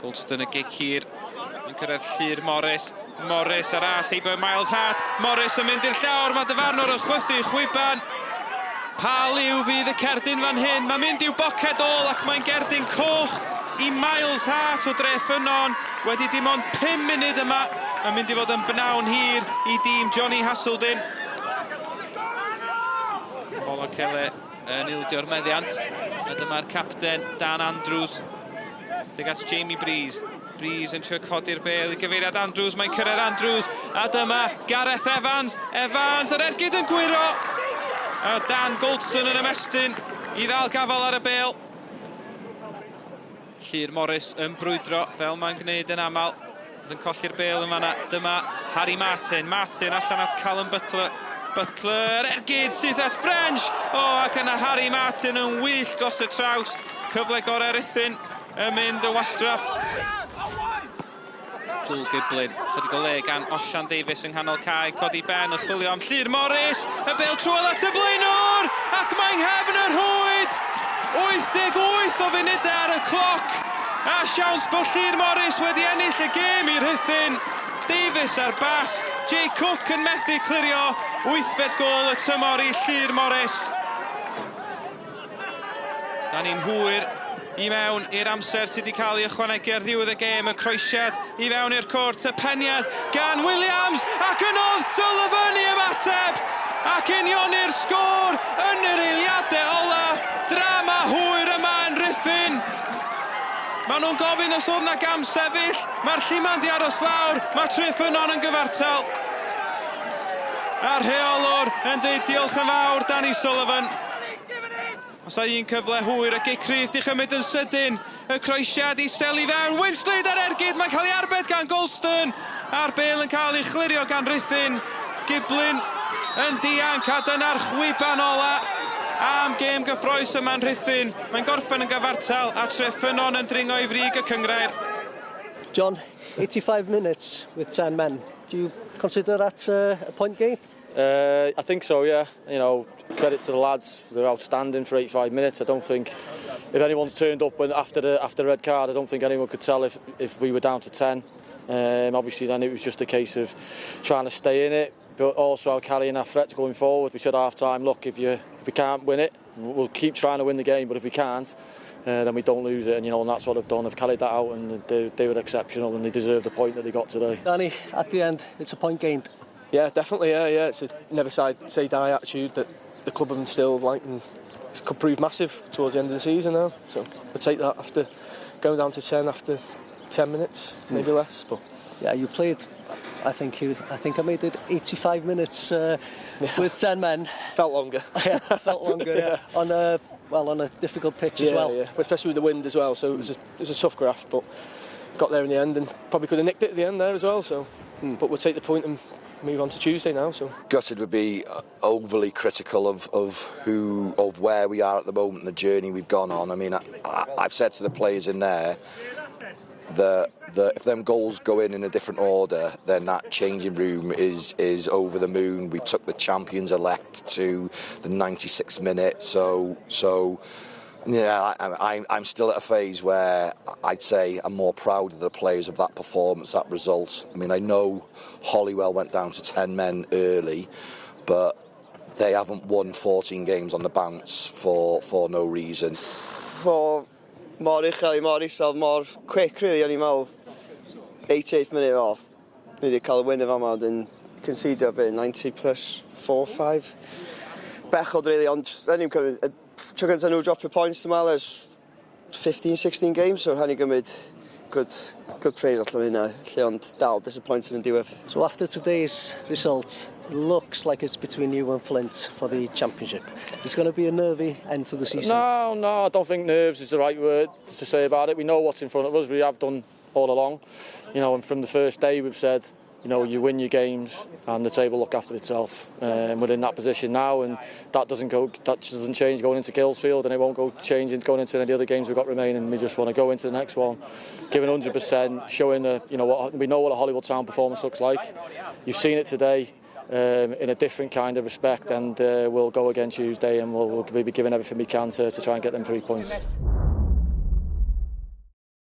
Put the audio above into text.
Goldston y gic hir yn cyrraedd Llyr Morris. Morris ar as heibio Miles Hart. Morris yn mynd i'r llawr, mae dyfarnwr yn chwythu chwiban. Pa liw fydd y cerdyn fan hyn? Mae'n mynd i'w boced ôl ac mae'n gerdyn coch i Miles Hart o Dre Ffynnon. Wedi dim ond 5 munud yma, mae'n mynd i fod yn bnawn hir i dîm Johnny Haseldin. Bolokele yn ildio'r meddiant. A dyma'r capten Dan Andrews tuag at Jamie Breeze. Breeze yn trio codi'r bel i gyfeiriad Andrews, mae'n cyrraedd Andrews, a dyma Gareth Evans. Evans, yr ergyd yn gwyro! A Dan Goldson yn ymestyn i ddal gafel ar y bel. Llyr Morris yn brwydro fel mae'n gwneud yn aml, ond yn colli'r bel yn fanna. Dyma Harry Martin. Martin allan at Callum Butler. Butler, ergyd syth at French! O, ac yna Harry Martin yn wyllt dros y trawst. Cyfle gorau Rhuthun yn mynd yn wastraff. Joel Giblin, chydig o le gan Osian Davies yng nghanol cae, codi ben yn chwilio am Llyr Morris, y bêl trwodd at y blaenwr, ac mae nghefn y rhwyd! 88 o funudau ar y cloc, a siawns bod Llyr Morris wedi ennill y gêm i Rhuthun. Davies ar bas, Jay Cook yn methu clirio, wythfed gôl y tymor i Llyr Morris. Da ni'n hwyr i mewn i'r amser sydd wedi cael ei ychwanegu ar ddiwedd y gêm. Y croesiad i fewn i'r cwrt, y peniad gan Williams, ac yn oedd Sullivan i ymateb ac unioni'r sgôr yn yr eiliadau ola. Drama hwyr yma yn Rhuthun. Maen nhw'n gofyn os oedd na gam sefyll. Mae'r lluman di aros lawr, mae Treffynnon yn gyfartal. A'r rheolwr yn dweud diolch yn fawr, Danny Sullivan. Os da un cyfle hwyr, y gic rhydd di chymryd yn sydyn. Y croesiad isel i fewn, Winslade ar ergyd, mae'n cael ei arbed gan Goldstone. A'r bêl yn cael ei chlirio gan Rhuthun. Giblin yn dianc, a dyna'r chwiban ola am gêm gyffroes yma'n Rhuthun. Mae'n gorffen yn gyfartal, a Treffynnon yn dringo i frig y cynghrair. John, 85 minutes with 10 men. Do you consider that a point gain? I think so, yeah. You know, credit to the lads, they're outstanding for 85 minutes. I don't think if anyone's turned up when, after the after the red card, I don't think anyone could tell if, if we were down to 10. Obviously, then it was just a case of trying to stay in it, but also carrying our threats going forward. We said half time, look, if you if we can't win it, we'll keep trying to win the game, but if we can't, then we don't lose it. And, you know, and that's what they've done. They've carried that out, and they, they were exceptional, and they deserve the point that they got today. Danny, at the end, it's a point gained. Yeah, definitely. Yeah, yeah. It's a never say die attitude that the club have instilled, like, and it could prove massive towards the end of the season now. So we'll take that after going down to 10 after 10 minutes, maybe less. But yeah, you played. I think you, I think I made it 85 minutes yeah. with 10 men. Felt longer. yeah, felt longer. yeah. yeah. On a well, on a difficult pitch yeah, as well. Yeah, especially with the wind as well. So it was a, it was a tough graft, but got there in the end and probably could have nicked it at the end there as well. So, but we'll take the point and move on to Tuesday now. So gutted would be overly critical of, of who of where we are at the moment and the journey we've gone on. I mean, I, I, I've said to the players in there that that if them goals go in in a different order, then that changing room is is over the moon. We took the champions elect to the 96th minute, so so yeah, I, I, I'm still at a phase where I'd say I'm more proud of the players of that performance, that result. I mean, I know Holywell went down to 10 men early, but they haven't won 14 games on the bounce for, for no reason. For mor uchel i mor isel, mor quick really, o'n i'n meddwl 88th minute off. Ni wedi cael y win efo yma, ond concedio be, 90 plus 4, 5. Bechod really, ond o'n i'n cymryd, tro gyntaf nhw dropio points dwi'n meddwl ers 15, 16 games, so rhaid ni gymryd good, good praise allan o hynna, lle ond dal disappointed yn diwedd. So after today's result, it looks like it's between you and Flint for the championship. It's going to be a nervy end to the season. No, no, I don't think nerves is the right word to say about it. We know what's in front of us. We have done all along. You know, and from the first day we've said, you know, you win your games and the table look after itself. We're in that position now, and that doesn't go, that doesn't change going into Guilsfield, and it won't go changing going into any other games we've got remaining. We just want to go into the next one, giving 100%, showing the, you know what we know what a Hollywood Town performance looks like. You've seen it today. In a different kind of respect, and we'll go again Tuesday, and we'll, we'll be giving everything we can to, to try and get them three points.